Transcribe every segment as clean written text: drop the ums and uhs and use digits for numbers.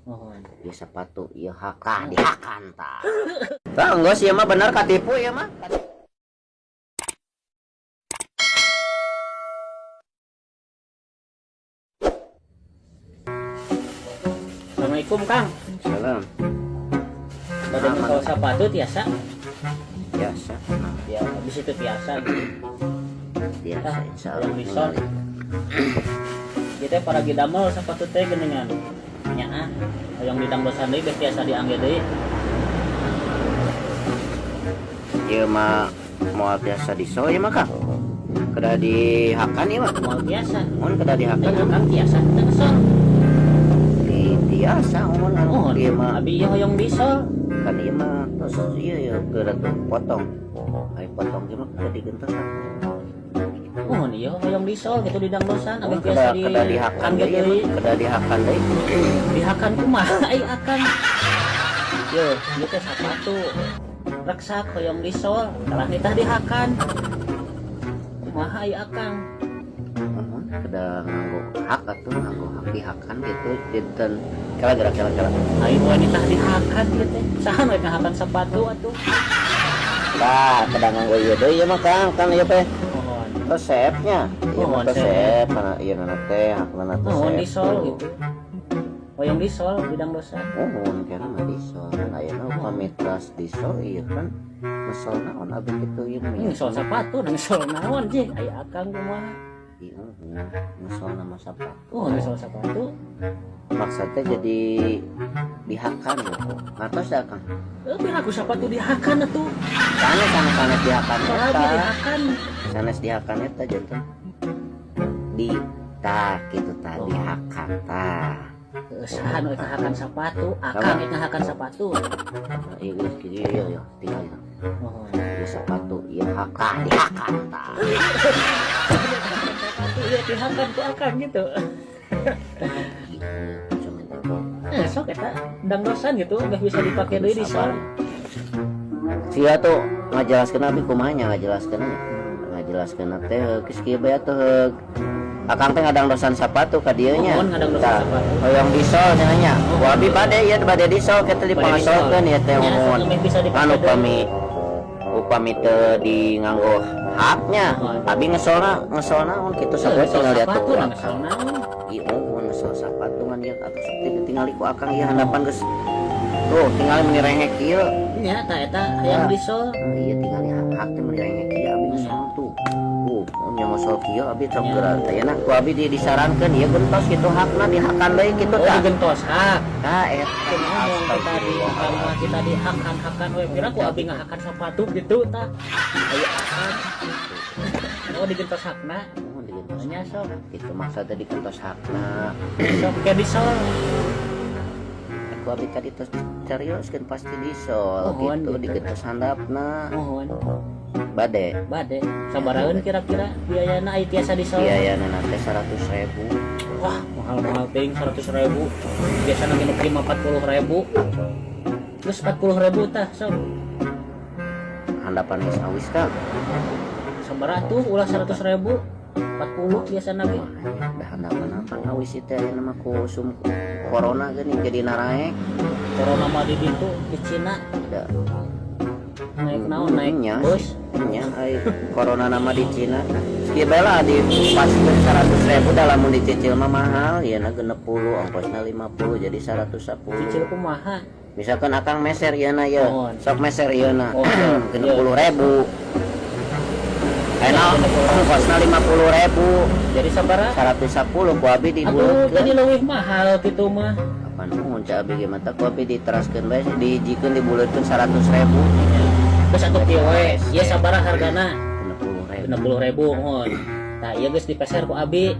Mohon. Ieu sepatu ieu hakah dihakan tah. Tah geus ieu mah bener katipu ieu mah. Assalamualaikum, Kang. Salam. Bade kalau sepatu tiasa? Biasa. Nah, Ya, habis itu tiasa. biasa Ah, insyaallah. yang dison. Kita para gidamel sepatu teh geuningan. Nyaah, hoyong didangdosan deui beh tiasa diangge deui. Ieu mah moal tiasa diso ieu mah, Kang. Kedah dihakan ieu mah. Moal tiasa. Mun kedah dihakan. Teh Kang tiasa teu ngesol. Di tiasa mun anu Oh, ieu mah. Abi ieu hoyong disol. Kan ieu mah tos ieu ieu geura tuh potong. Ai potong ieu mah kedah digentosan. Oh, ieu hoyong disol gitu didangdosan abi Mun tiasa kedah di kedah dihakan angge deui ieu deui. mah, kedah dihakan deui. Dihakan kumaha ai akang? Yo, ieu teh sapatu. Reksak hoyong disol, kalah nitah dihakan. Kumaha ai akang? Mun kedah nganggo hak atuh, nganggo hak dihakan gitu dinten kala gerak kala kala. Ai we nitah dihakan ieu teh. Saha we ngahakan sapatu atuh? Tah, kedah nganggo ieu deui ieu mah, Kang, kan ieu teh Mohon. resepnya. Ieu mah Mohon, resep kana ieu nana teh hakna teh Mohon resep. disol gitu. Hoyong disol didangdosan. Mohon kira mah disol kan ayeuna upami teras disol ieu kan ngesol naon abi kitu ieu mah. Ini ngesol sapatu, ngesol naon jeh? Ai akang kumaha? Ieu ngesol nama sapatu. Oh, ngesol sapatu. Maksudnya jadi dihakan gitu. Ngartos da, Kang? Eh, biar aku sapatu dihakan atuh. Sanes sanes sanes dihakan Soal eta. dihakan. Sanes dihakan eta janten di tah kitu tah dihakan tah. Saha nu ngahakan sapatu, akang ngahakan sepatu. Ieu geus kieu ieu ieu tinggal ieu. Mohon. Ieu sepatu ieu hakah dihakan tah. Sepatu ieu dihakan ku akang gitu. Eh, sok eta dangdosan gitu, nggak bisa dipake deui di sol. Sia tuh ngajelaskeun abi kumaha nya ngajelaskeun nya. Ngajelaskeun teh geus kieu bae atuh. Akang teh ngadangdosan sapatu ka dieu nya. Mohon ngadangdosan Tah, sapatu. hoyong disol cenah nya. Ku abi bade ieu bade disol kitu dipangasolkeun ieu teh Ya, mohon. sok bisa dipake Anu deui. upami upami teu di nganggo haknya, abi ngesolna ngesolna naon kitu Eh, sapoe ngesol tinggal lihat sapatu tuh. nah ngesol naon. Ieu mohon ngesol sapatu ngan ieu atuh sok tinggal ku akang ieu handapan geus. Tuh tinggal meni rengek ieu. Nya tah eta hayang disol. Ah, iya tinggal hak hak teh meni rengek ieu abi ngesol tuh. Tuh, nya ngesol kieu abi sok geura teh na ku abi di disarankeun ieu gentos kitu hakna dihakan deui kitu Oh, tah. digentos hak. Tah eta. Ngomong kita di akang mah kita dihakan-hakan we pira ku abi ngahakan sepatu gitu tah. Ayo akang. Oh, digentos hakna. Mohon digentos. Nya sok. Kitu maksudnya digentos hakna. Sok ke disol. Ku abi tadi tos dicarioskeun pasti disol Mohon gitu gitu. digentos handapna. Mohon. Bade Bade sabaraheun kira-kira biayana ai tiasa disol? biayana teh 100.000. Wah, mahal-mahal teuing 100.000. Biasana genep lima 40.000. Terus 40.000 tah sok. Handapan geus awis, Kang. Sabaraha tuh ulah 100.000. 40 biasana ge. Dah handapan apa awis ieu teh ayeuna mah ku usum corona geuning jadi naraek. Corona mah di ditu di Cina Da naik naon naik Nya. bus. Nya ai corona nama di Cina. Kieu bae lah dipaskeun 100.000 da lamun dicicil mah mahal ieu na 60 ongkosna 50 jadi 110. Cicil kumaha? Misalkan akang meser ieu na ieu. Mohon. Sok meser ieu na. Oh, 60.000. Ayeuna ongkosna 50.000. Jadi sabaraha? 110 ku abi Aduh, dibuleutkeun. jadi leuwih mahal kitu mah. Kapan mun ca abi ge mata ku abi diteraskeun bae dihijikeun dibuleutkeun 100.000. Geus atuh kieu we. Ieu sabaraha hargana? 60.000. 60.000 mohon. Tah ieu geus dipeser ku abi.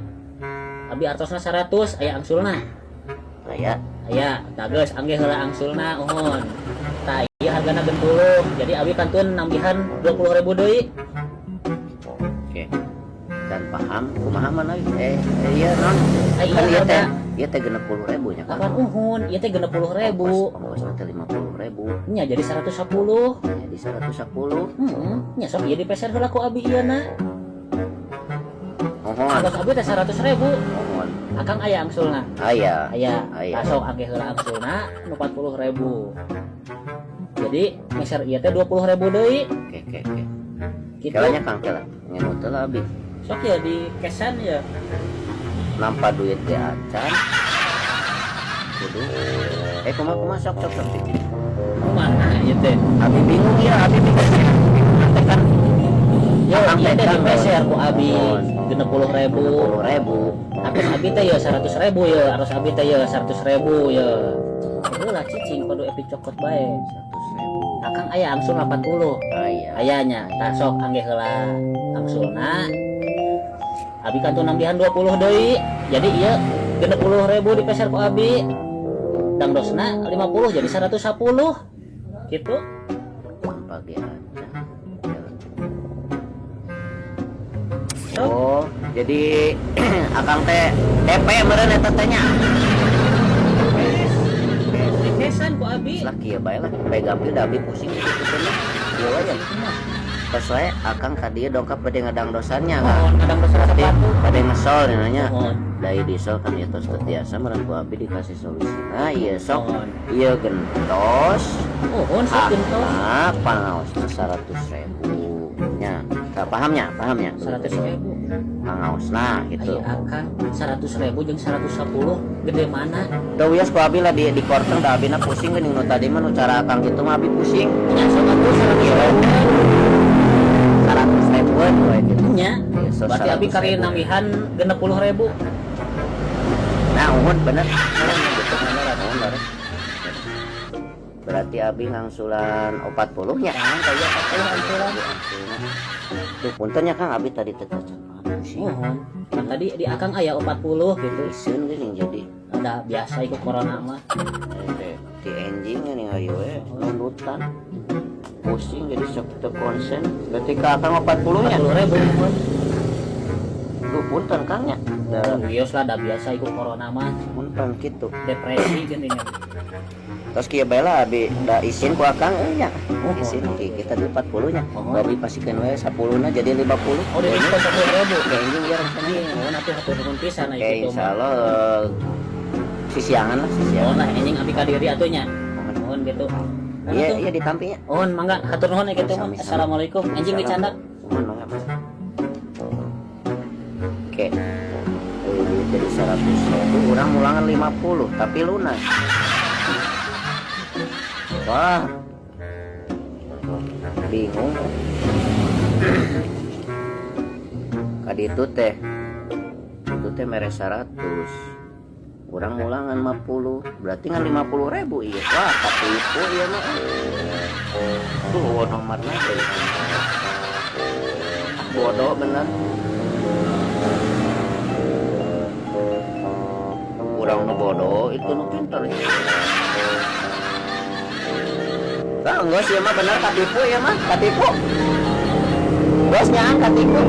Abi artosna 100 aya angsulna. Aya. Aya, tah geus angge heula angsulna mohon. Tah ieu hargana 60. Jadi abi kantun nambihan 20.000 deui. Oke. Dan paham kumaha mana iya non. Ai Kan ieu ieu teh harga ieu teh 60.000 nya kan. kapan uhun? Ieu teh 60.000. Ongkosna teh 50.000. Nya jadi 110. Jadi 110. Heeh, nya sok ieu dipeser heula ku abi ieu na. Mohon. Ongkos abi teh 100.000. Mohon. Akang aya angsulna? Aya. Aya. Aya. Sok angge heula angsulna nu 40.000. Jadi meser ieu teh 20.000 deui. Oke. Gitu. Kela nya, Kang, kela. Ngemut lah abi. Sok ya di kesan ya. Nampa duit ge acan. Kudu. Eh, kumaha kumaha, sok sok sok. Kumaha ieu teh? Abi bingung ya, abi bingung. Teh kan Yo, Akang ieu teh teh kan, dipeser ku abi 60.000. 60.000. Artos abi teh ya 100.000 ya, artos abi teh ya 100.000 ya. Heula cicing kudu epi cokot bae. 100.000. Akang aya angsul 40. Aya. Aya nya, tah sok angge heula angsulna. Abi kantun nambihan 20 deui. Jadi ieu 60.000 dipeser ku abi. Dangdosna 50 jadi 110. Gitu. Nampa ge acan. Sok. Oh, jadi akang teh DP meureun eta teh nya. Dikesan ku abi. Lah kieu bae lah, bae gampil da abi pusing gitu teh. Ieu we nya. Pas wae akang ka dieu dongkap bade ngadangdosan nya, Kang. Mohon ngadangdosan Berarti sepatu. bade ngesol nya. Mohon. Dari diesel kan ya tos teu tiasa meureun ku abi dikasih solusi. Nah, ieu sok Mohon. Ieu gentos. Mohon sok gentos. Ah, pangaosna 100.000 nya. Tak pahamnya, pahamnya. 100.000. Pangaosna gitu. Aya akang 100.000 jeung 110 gede mana? Teu wios ku abi lah di korteng da abina pusing geuning nu tadi mah nu cara akang gitu mah abi pusing. Nya sok atuh 100.000. 100 ribuan we gitu. Nya. Iya, so Berarti abi 100.000. kari nambihan 60.000. Nah, uhun bener. Uhun gitu. Uhun bener. Berarti abi ngangsulan 40 nya. Jangan kayak 40 angsulan. Tuh punten nya, Kang, abi tadi teh cacat pusing. Mohon. Kan tadi di akang aya 40 gitu. Iseun geuning jadi. Ada biasa ikut corona mah. Teh ti enjing geuning ayo we nundutan. Pusing jadi sok teu konsen. Berarti ka akang 40 nya. 40.000 mohon. Tuh punten, Kang, nya. Da Wios lah da biasa ikut corona mah. Punten kitu. Depresi geuning. Terus kieu bae lah abi da isin ku akang euy nya. Oh, Isin ki kita di 40 nya. Oh. Abi pasikeun we 10 na jadi 50. Oh, di diskon 10.000. Oke, enjing biar rencana. Iya, mohon atuh hatur nuhun pisan aya Oke, kitu mah. insyaallah sisiangan lah, sisiangan. Mohon lah enjing abi kadiri atuh nya. Mohon gitu. Iya, iya ditampinya. Mohon mangga hatur nuhun aya kitu mah. Sami-sami. Assalamualaikum. Enjing dicandak. Mohon mangga, Mas. Oke. Duit jadi 100.000, urang mulangan 50 tapi lunas. Wah. Bingung. Kaditu teh. Itu teh mere 100. Urang mulangan 50, berarti ngan 50.000 iya. Wah, katipu ieu mah. Tuh nomorna teh. Bodoh bener. Urang nu bodoh itu nu pinter. Lah enggak sih mah bener katipu ya mah, katipu. Bos nyang katipu.